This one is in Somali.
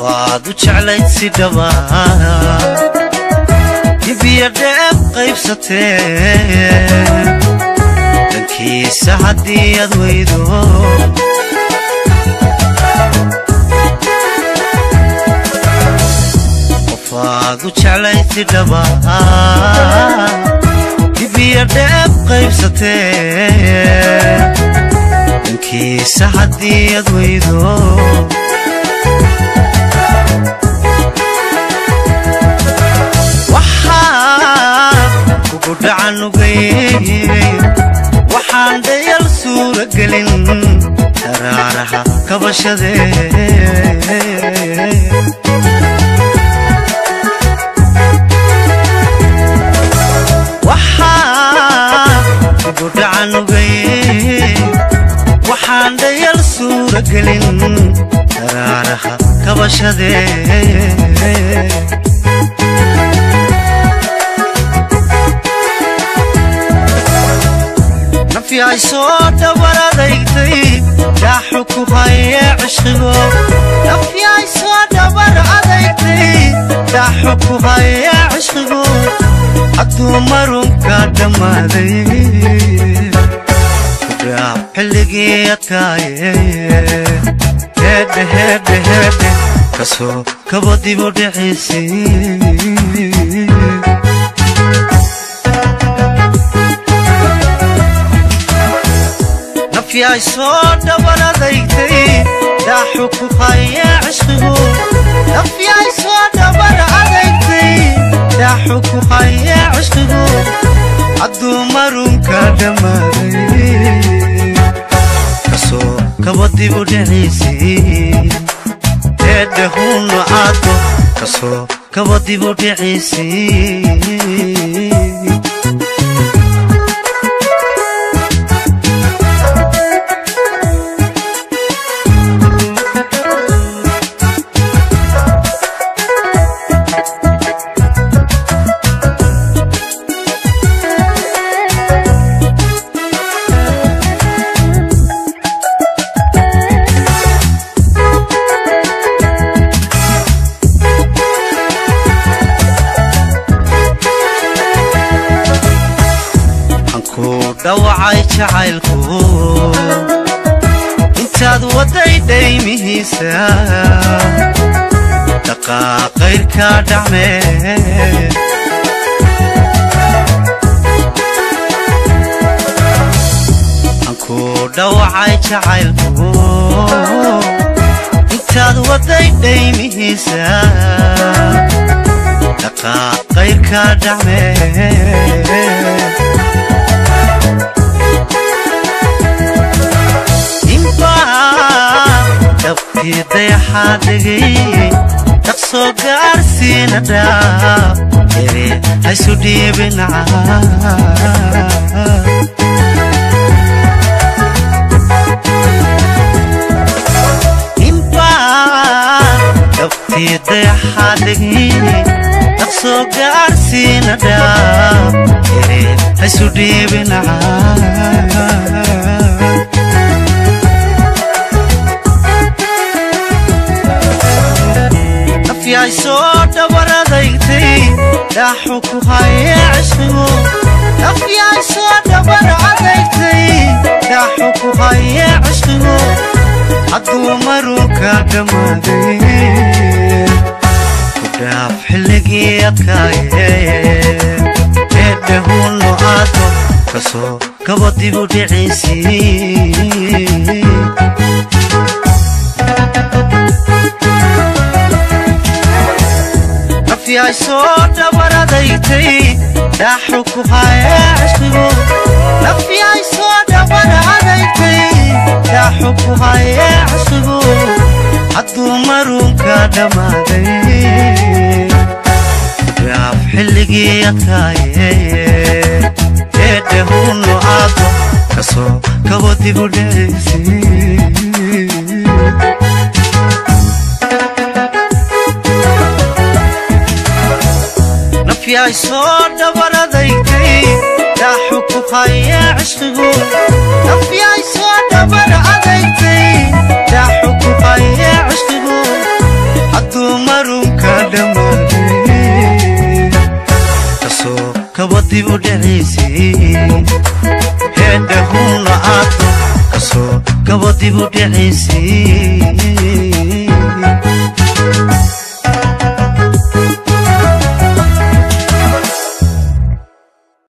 Qofaad u jeclayd si dhaba dibiya dheeb qaybsatee dhankiisa haddii aad weydo Qofaad u jeclayd si dhaba dibiya dheeb qaybsatee dhankiisa haddii aad weydo Waxaan dhayal suura gelin daraaraha kabashadee Waxaa kugu dhacanugay waxaan dhayal suura gelin daraaraha kabashadee Nafyaay soo dhabar adaygtay daaxu ku haye cishqigo Nafyaay soo dhabar adaygtay daaxu ku haye cishqigo hadduu marunka dhammaaday Kudhaaf xilligii adkaaye heedhe heedhe heedhe kasoo kabo dib u dhicisii Nafyaay soo dhabar adaygtay daaxu ku haye cishqigo Nafyaay soo dhabar adaygtay daaxu ku haye cishqigo hadduu marunka dhammaaday Kasoo kabo dib u dhicisii heedhe huunu caado kasoo kabo dib u dhicisii Dhawacay jacaylku intaad waday dhaymihiisa dhaqaaqayrka dhacmee Anku dhawacay jacaylku intaad waday dhaymihiisa dhaqaaqayrka dhacmee Dabkii dayaxaa dhigay dhaqsoo gaarsiina dhaaf ere haysu dhiibin Inbaa dabkii dayaxaa dhigay dhaqsoo gaarsiina dhaaf ere haysu dhiibin Nafyaay soo dhabar adaygtay daaxu ku haye cishqigo Nafyaay soo dhabar adaygtay daaxu ku haye cishqigo hadduu marunka dhammaaday Ku dhaaf xilligii adkaaye heedhe huunu caado kasoo kabo dib u dhicisii Nafyaay soo dhabar adaygtay daaxu ku haye cishqigo Nafyaay soo dhabar adaygtay daaxu ku haye cishqigo hadduu marunka dhammaaday Ku dhaaf xilligii adkaaye heedhe huunu caado kasoo kabo dib u dhicisii Nafyaay soo dhabar adaygtay daaxu ku haye cishqigo Nafyaay soo dhabar adaygtay daaxu ku haye cishqigo hadduu dib u dhiciisii.